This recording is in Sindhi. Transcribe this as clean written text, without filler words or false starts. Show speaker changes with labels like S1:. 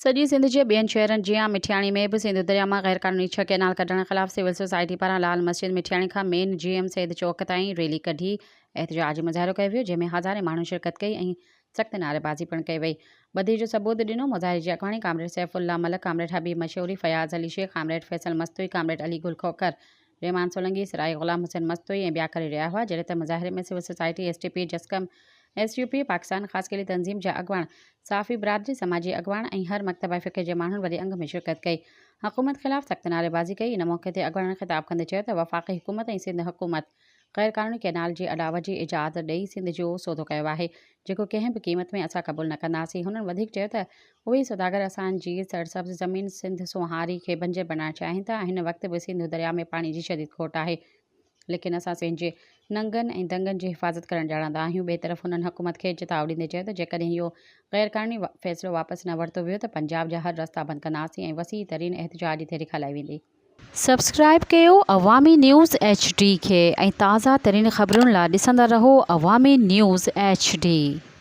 S1: سڄي سنڌ جي ٻين شهرن جيان مٺياڻي ۾ به سنڌو درياء مان غيرقانوني ڇهه ڪئنال ڪڍڻ خلاف سول سوسائٽي پاران لال مسجد مٺياڻي کان مين جي ايم سيد چوڪ تائين ريلي ڪڍي احتجاجي مظاهرو ڪيو ويو جنهن ۾ هزارين ماڻهن شرڪت ڪئي ۽ سخت نعريبازي پڻ ڪئي وئي ٻڌي جو ثبوت ڏنو مظاهري جي اڳواڻي comrade Saif Ullah Malik comrade Habib Mashori Fayaz Ali Shaikh comrade Faisal Mastoi comrade Ali Gul Khokhar Rehman Solangi, Sarai Ghulam Hussain Mastoi ۽ ٻيا ڪري رهيا هئا، جڏهن ته مظاهري ۾ civil society, S T P, جسقم، S U P, Pakistan Khaskheli تنظيم جا اڳواڻ، صحافي برادري، سماجي اڳواڻ ۽ هر مڪتبه فڪر جي ماڻهن وڏي انگ ۾ شرڪت ڪئي. حڪومت خلاف سخت نعريبازي ڪئي. ان موقعي تي اڳواڻن خطاب ڪندي چيو ته وفاقي حڪومت ۽ سنڌ حڪومت غير قانوني ڪئنال جي اڏاوت جي اجازت ڏئي سنڌ جو سودو ڪيو آهي، جيڪو ڪنهن به قيمت ۾ اسان قبول نه ڪنداسين. هنن وڌيڪ چيو ته اهي سوداگر اسان جي سرسبز زمين سنڌ سونهاري کي بنجر بنائڻ چاهين ٿا، هن وقت به سنڌو درياء ۾ پاڻي جي شديد کوٽ آهي، ليڪن اسان پنهنجي ننگن ۽ دنگن جي حفاظت ڪرڻ ڄاڻندا آهيون. ٻئي طرف هنن حڪومت کي چتاء ڏيندي چيو ته جيڪڏهن اهو غيرقانوني فيصلو واپس نه ورتو ويو ته پنجاب جا هر رستا بند ڪنداسين ۽ وسيع ترين احتجاجي تحريڪ هلائي ويندي.
S2: سبسڪرائيب ڪيو عوامي نيوز ايڇ ڊي کي ۽ تازه ترين خبرن لا ڏسندا رهو عوامي نيوز ايڇ ڊي.